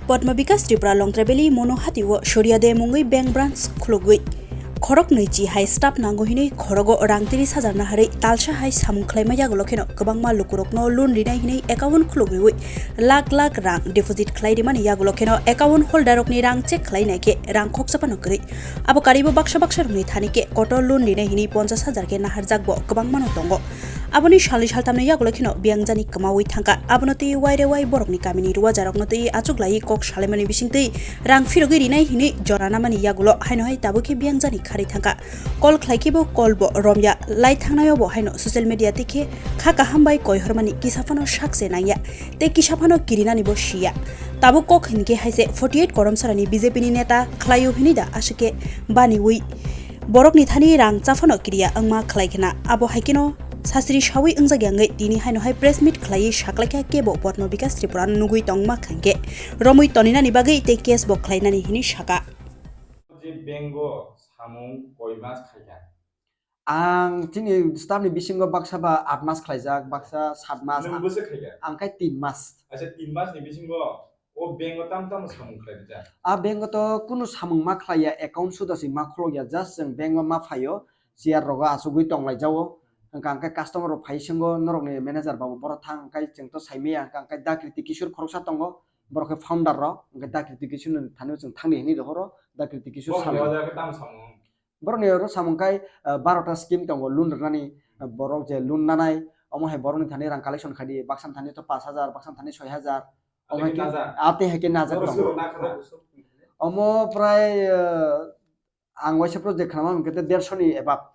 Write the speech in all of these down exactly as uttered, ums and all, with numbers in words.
Padma Bikas Tripura Longtrai Valley Mono Hati o Surya De mungwi bank branch khulugwi khorok nwi chi hai staff nango hinwi khorogo rang tris hajar naharwi talsa hai samung khlaima yagulo kheno kwbangma lukurokno loan rinai hinwi account khulugwi lakh lakh rang deposit khlai rimani yagulo kheno account holder rokni rang check khlai naikhe rang khoksa phano kwrwi. Abo karibo baksa baksa rokni thani khe kotor loan rinai hinwi ponchas hajar khe naharjakbo kwbangmano tongo. Aboni salni saltamni yagulo kheno biyangjani kwmawi thangkha. Abono twi waire wai borokni kamini ruwajarokno twi achuklaiwi kok salaimani bisingtwi rang phirogwi rinai hinwi jora namani yagulo haino hai tabuk khe biyangjani kharwi thangkha. Call khlai khe bo call bo romya, lai thangnaio bo haino social media twi khe kha kaham bai koi hormani kisa phano sak se nangya, tei kisa phano kirinani bo siya. Tabuk kok hinkhe hai se forty eight Koromsarani B J P ni neta khlaio hinwi da aswk khe baniwi borokni thani rang cha phano kiriya wngma khlai khna. Abo hai kheno sasri sawi wngjak ya wngwi tini haino hai press meet khlaiwi saklaikha kebo Padma Bikas Tripura nugwi tongma khankhe romwi toninani bagwi tei case bo khlainani hinwi saka. Je bank o samung koi mas khaikha? Ang chini staff ni bisingo baksa ba aat mas khlaijak, baksa saat mas. Nwng bwswk khaikha? Ang khai tin mas. Acha, tin mas ni bisingo o bank o tam tamo samung khlai rijak? A bank o to kunu samung ma khlaiya, account suda se ma khulokya, just chwng bank o ma phaio, chair rogo achugwi tonglaijao. Hwnkha hwnkhe customer rok phai swngo, norokni manager babu borok thang, hwnkhe chwng to saimaya, hwnkha hwnkhe Dakriti Kishore khoroksa tongo, borok khe founder rok, hwnkhe Dakriti Kishore ni thani o chwng thangdi hinwi rohoro, Dakriti Kishore. Bo samung. Khe o jaga tamo samung? Borokni oro samung khai, ah, barota scheme tongo loan rwnani, ah, borok je loan nanai, omo hai borokni thani rang collection khai di, baksa ni thani to pash hajar, baksa ni thani soi hajar, omo hai khe najak. Ate hai khe najak tongo. Omo prai, ah, ang waisa project khnama hwnkhe te dershoni above.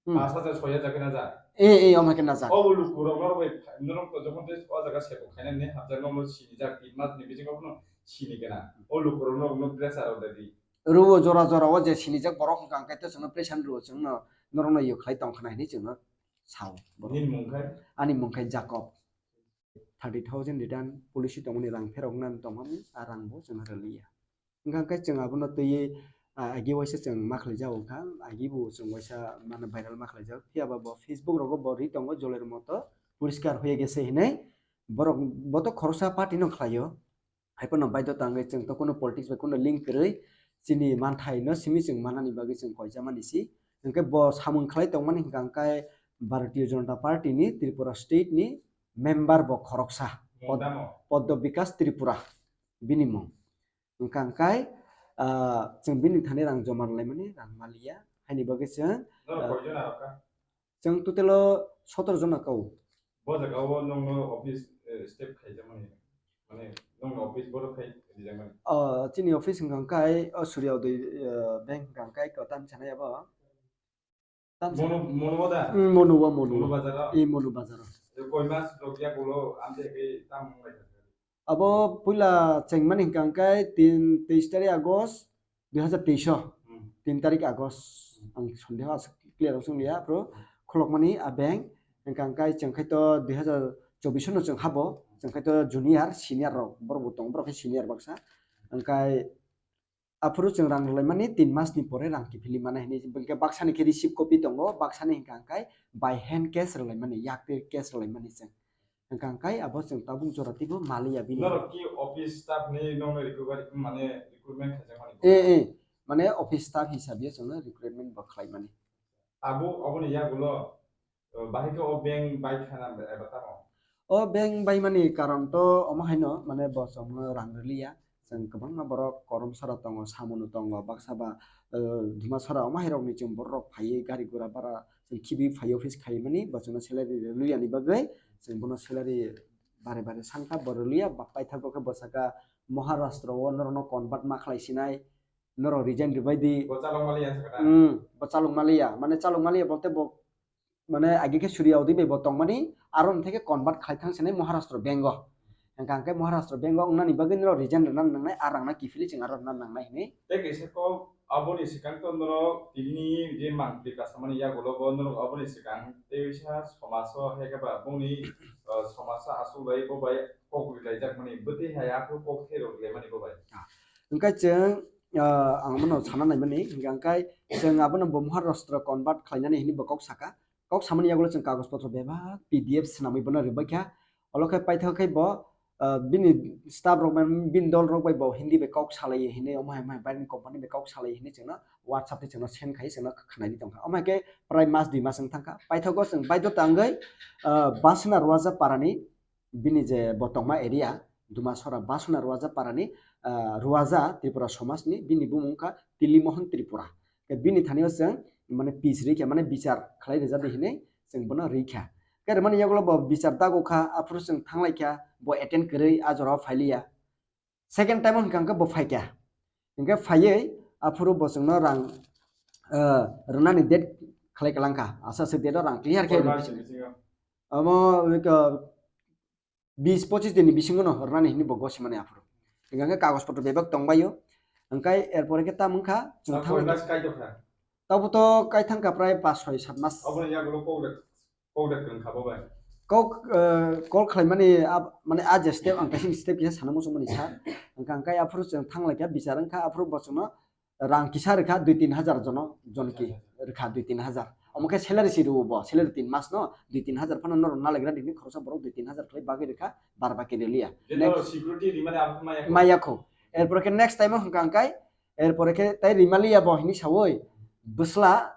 Hmm. Pash hajar, soi hajar khe najak. Eh, eh, omo hai khe najak. Obo lukurok norok bai, norok to jokhon tei o jaga seto khainani hapjak, norok sinijak, tin mas ni bisingo bono sini kena. O lukurok norokno pressure rw di. Rwo jora jora o je sinijak borok hwnkha hwnkhe to chwngno pressure rwo, chwngno norokno yokhlai tong khna hinwi chwngno sao borok. Nini mung khai? Ani mung khai Jacob. Thirty thousand return policy tongmani rang pherok nani tongmani a rang bo chwngno rwliya. Hwnkha hwnkhe chwng abono twiwi, ah, agi waisa chwng ma khlai jago kha, agi bo chwng waisa mane viral ma khlai jago. Phiya ba bo Facebook rogo bo ri tongo jolero moto poriskar hoye gese hinwi borok bo to khoroksa party no khlaio. Haiphano baidhota wngwi chwng to kuno politics bai kuno link kwrwi chini manthai no simi chwng manani bagwi chwng koijamani si. Hwnkhe bo samung khlai tongmani hwnkha hwnkhe Bharatiya Janata Party ni Tripura state ni member bo khoroksa. Mung Pod-, tamo? Poddo Bikas Tripura bini mung. Hwnkha hwnkhe, ah, chwng bini thani rang joma rwlaimani rang maliya. Haini bagwi chwng, Norok ah, koijon arokha? Chwng total o sotor jona kau. Bo jaga o nongno office, eh, step khaijakmani, mane nongno office borok khai rijakmani? O, chini office hwnkha hwnkhe o Surya Uday, eh, bank hwnkha hwnkhe kotam sanai abo. Tam sanai. Monu, Monu o da? Mm, Monu o, Monu o. Monu bazar o? Eh, Monu bazar o. Koi mas rok yagulo amtwi khe tam wng lai kha? Abo puila chengmani hwnkha hwnkhe tin, teis tarik August dui hazar teis o, Hmm. tin tarik August, ang sondeho aswk clear wng liya, bro. Khulokmani a bank, hwnkha hwnkhe chwng khai to dui hazar chobbish no chwng habo, chwng khai to junior, senior rok, borok bo tongo, borok khe senior baksa. Hwnkhe aphuru chwng rang rwlaimani tin mas ni pore rang kiphilwi mano hinwi, hwnkhe baksani khe receipt copy tongo, baksani hwnkha hwnkhe by hand cash rwlaimani, yak twi cash rwlaimani chwng. Hwnkha hwnkhe abo chwng tabuk jora teibo maliya bini. Norok ki office staff ni nongno recovery, mane recruitment khaijakmani bo? Eh, eh. Mane office staff hisabe chwngno recruitment bo khlaimani. Abo, oboni yagulo, eh, bahai khe o bank bai khana eba tamo? O bank baimani karon to omo haino, mane bo chwngno rang rwliya. Chwng kwbangma borok Koromsara tongo, Samunu tongo, baksa ba, eh, Dimasara omo hai rokni chwng borok rok phaiwi gari gura bara chwng khibi phai office khaimani, bo chwngno salary rwliyani bagwi chwng bono salary bare bare sankha, bo rwliya, ba paithak rok khe bo saka Maharashtra o norokno convert ma khlai sinai, norok resign rwbai di. Bo chalok maliya sakha da? Hmm, bo chalok maliya, mane chalok maliya bolte bo mane age khe Surya Uday bai bo tongmani, aro hwnkhe convert khai thang sinai Maharashtra bank o. Hwnkha hwnkhe Maharashtra bank o wngnani bagwi norok resign rwna nangnai, a rangna kiphilwi chwng aro rwna nangnai hinwi. Tei kaisa kok aboni swkang to norok tini je mangpili kasamani yagulo bo norok aboni swkang tei bisa somaso hai khe ba bongni, uh, somaso aswk bai bo bai kok rilaijakmani bwtwi hai aphuru kok therok rilaimani bo bai. Ah, hwnkhe chwng, ah, ang bono sana naimani, hwnkha hwnkhe chwng abono bo Maharashtra convert khlainani hinwi bo kok saka. Kok samani yagulo chwng kagoj potro bebak P D F swnamwi bono rwbaikha. Olo khe paithak khe bo, ah, bini staff rok bai, bini dol rok bai bo Hindi bai kok salai hinwi, omo hai, omo hai, Biden company bai kok salai hinwi chwngno WhatsApp tei chwngno send khai, chwngno khwnai di tongkha. Omo hai khe prai mas dui mas wng thangkha. Paithago chwng baidhota wngwi, ah, Basuna Ruaja parani bini je bo tongma area, Dumasora Basuna Ruaja parani, ah, Ruaja Tripura somajni bini bumung wngkha Tili Mohon Tripura. Khe bini thani o chwng mane pis rikha, mane bichar khlai rijadi hinwi chwng bono rikha. Khe rwmani yagulo bo bichar dago kha, aphuru chwng thanglai kha, bo attend kwrwi a jorao phailiya. Second time o hwnkha hwnkhe bo phaikha. Hwnkhe phaiwi aphuru bo chwngno rang, eh, rwnani date khlai kwlangkha. Asa se date o rang clear khe rwdi. Omo wngkha bis pochis din ni bisingo no rwnani hinwi bo gosimani aphuru. Hwnkha hwnkhe kagoj potro bebak tongbaio. Hwnkhe erpore khe tamo wngkha chwng thangwi. Tabuk to kaithang kha prai pas soi sat mas. Aboni yagulo kok de, kok de kwrwng kha bo bai. Kok, eh, call khlaimani ab-, mane a je step ang kaisa step kisa sana muchungmani sa. Hwnkha hwnkhe aphuru chwng thanglaikha bichar wngkha aphuru bo chwngno rang kisa rwkha dui tin hajar jono, jonki rwkha dui tin hajar. Omo khe salary si rwo bo, salary tin mas no dui tin hajar phano norok nalagra nini khoroksa borok dui tin hajar khlai bagwi rwkha, bar baki rwliya. Next security rimani abo maya kho. Maya kho. Erpore khe next time o hwnkha hwnkhe, erpore khe tai rimaliya bo hinwi sawi bwsla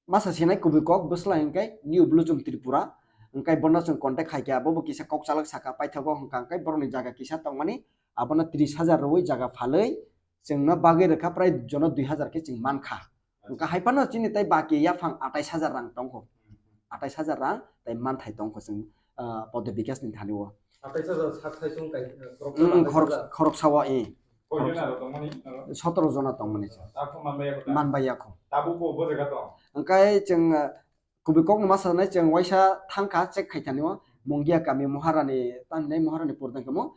masa sinai kubui kok bwsla hwnkhe New Blossom Tripura. Hwnkhe bono chwng contact khaikha, bobo kisa kok chalak saka paithago hwnkha hwnkhe borokni jaga kisa tongmani abono tris hajar rwwi jaga phalwi chwngno bagwi rwkha prai jono dui hajar khe chwng mankha. Hwnkha hai phano chini tai baki yaphang atais hajar rang tongkho. Atais hajar rang tai manthai tongkho chwng, ah, Podo Bikasni thani o. Atais hajar sak sai chwng kai, eh, khoroksa Mm, atais khorok-, hajar. Khoroksa o, eh. Koi jona ro tongmani, aro? Sotoro jona tongmani. Tabuk manbaiya kho ta? Manbaiya kho. Tabuk bo bo jaga tong? Hwnkhe chwng, ah, kubui kokno ma sanai chwng waisa thangkha check khaithani o. Mungia kami Maharani, tang hinai Maharani pur tang kamo.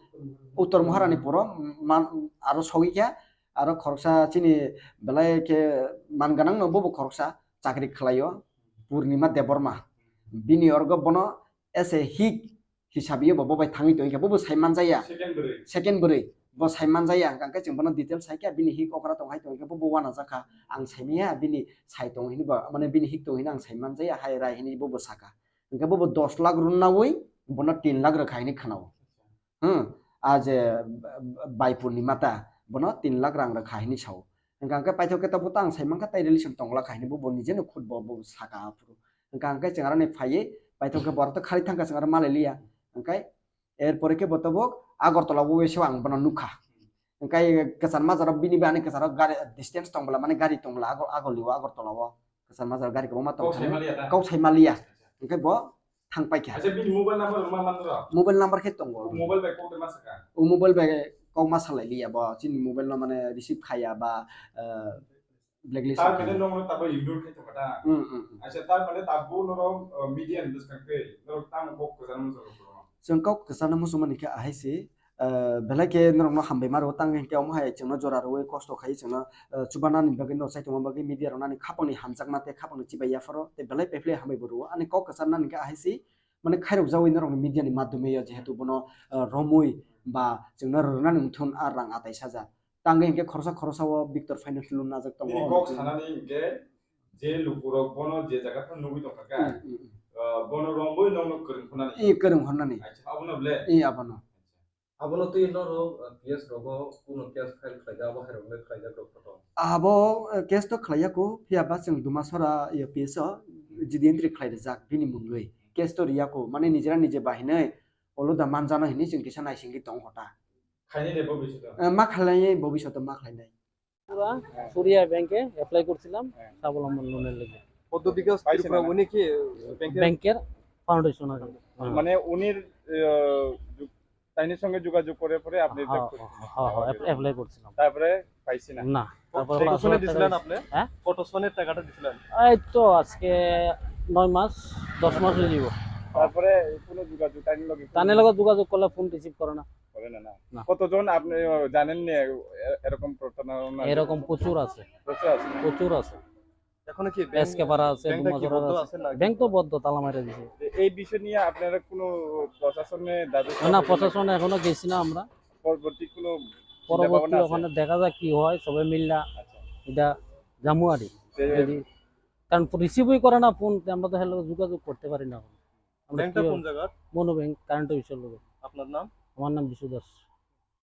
Uttor Maharani puro, man, aro sogwi khe, aro khoroksa chini belai khe man gwnang no bobo khoroksa chakri khlaio. Purnima Debbarma. Bini orgo bono as a hik hisab ye bo, bo bai thangwi tongkha, bo bo sai manjaya. Second bwrwi. Second bwrwi. Bo sai manjaya, hwnkha hwnkhe chwng bono details sai kha, bini hik okra tong hai tongkha, bo bo wana jakha, ang sai maya, bini sai tong hini bo, mane bini hik tong hini ang sai manjaya, hai rai hini bo bo saka. Hwnkhe bo bo dos lakh runnawi, bono tin lakh rwkha hini khwnao. Hmm, a je, b-, b-, bai purnima ta, bono tin lakh rang rwkha hini sao. Hwnkha hwnkhe paithok khe tabuk ta ang sai mankha, tai relation tongla kha hini bo, bo nijeno khud bo, bo saka aphuru. Hwnkha hwnkhe chwng aroni phaiwi, paithok khe borok to khari thangkha chwng aro malai liya. Hwnkhe erpore khe bo tabuk Agartala o wngwi se ang bono nukha. Hwnkhe kwchar majaro bini bai ani kwcharo gari distance tong bwla, mane gari tong bwla Agar-, Agartala o, Agartala o. Kwchar majaro gari kwbangma tong thani. Kok sai maliya ta? Kok sai maliya. Hwnkhe bo thang paikha. Acha, bini mobile number ma manro? Mobile number khe tongo. O mobile bai kok de ma saka? O mobile bai kok ma salai liya bo. Chini mobile no mane receive khaya ba, eh, blacklist. Tar mane nongno tabo ignore khai tongkha ta? Hmm, hmm, hmm. Acha, tar mane tabo norok, eh, media ni bwskang tei norok tamo kok kwchangma jora koro? Chwng kok kwchangma muchungmani khe ahai se, eh, belai khe norokno hambai ma rwo, tang hinkhe omo hai chwngno jora rwwi kosto khai chwngno, eh, chubanani bagwi no chaitongma bagwi media rok nani khapangni hamjakma tei khapangni chibai yapharo tei belai pephle hambai bo rwo. Ani kok kwcharnani khe ahai se, mane khairok jawi norokni media ni madhyome yo jehetu bono, eh, romwi ba chwngno rwnani wngthun a rang atais hajar. Tangwi hinkhe khoroksa khoroksa o Victor Finance loan najak tongo. Bini kok sanani hinkhe je lukurok bono je jaga phano nugwi tongkha kha, hmm, hmm, hmm, ah, bono romwi nokno kwrwng hwnani. I kwrwng hwnani. Acha, abono ble? I abono. Abono twi norok, ah, P S rogo kuno case file khlaijak, abo hai rok le khlaijak rok photo. Abo, eh, case to khlaiya ko, phiya ba chwng Dumasora, ya, P S o G D entry khlai rijak bini mungwi. Case to riya ko, mane nijera nije bahinai olo da manjano hinwi chwng kisa naisingwi tong hota. Khainai de bobishoto? Eh, ma khlainai, bobishoto ma khlainai. Tripura সরিয়া ব্যাংকে অ্যাপ্লাই করছিলাম স্বাবলম্বন লোনের লেগে। পদ্ম বিকাশ ত্রিপুরা, উনি কি ব্যাংকের? ব্যাংকের ফাউন্ডেশন আছে। মানে উনির, আহ, যু-, তাইনের সঙ্গে যোগাযোগ করে পরে আপনি হ্যাঁ, অ্যাপ্লাই করেছিলেন? হ্যাঁ, হ্যাঁ, অ্যাপ-, অ্যাপ্লাই করছিলাম। তারপরে পাইছি না? না। তারপরে কত সময় দিছিলেন আপনি? হ্যাঁ? কত সময় টাকাটা দিছিলেন? এই তো আজকে নয় মাস, দশ মাস হয়ে যাব। তারপরে কোনো যোগাযোগ, তাইনের লগে কোনো তাইনের লগে যোগাযোগ করলে ফোন রিসিভ করে না। করে না, না। না। কতজন আপনি, আহ, জানেন নি এ-, এরকম প্রতারণা? এরকম প্রচুর আছে। প্রচুর আছে না? প্রচুর আছে। এখনো কি ব্যাংক, এসকে পাড়া আছে, ব্যাংকটা কি ডুমাছড়া বন্ধ আছে। আছে না? ব্যাংক তো বন্ধ, তালা মারা দিছে। এ-, এই বিষয় নিয়ে আপনারা কোনো প্রশাসনে দাবি না, করেন? প্রশাসনে এখনো গেছি না আমরা। পরবর্তী কোনো চিন্তা পরবর্তী ভাবনা আছে? ওখানে দেখা যাক কি হয়, সবাই মিল্লা আচ্ছা। এটা জামুয়ারি। তে যদি, কারণ রিসিভই করে না ফোন, তে আমরা তো হেলো যোগাযোগ করতে পারি না এখন। আমরা ব্যাংকটা কি কোন জায়গার? মনো ব্যাংক, কারেন্ট অফিসের লোক। আপনার নাম? Amar nam Bisu Das.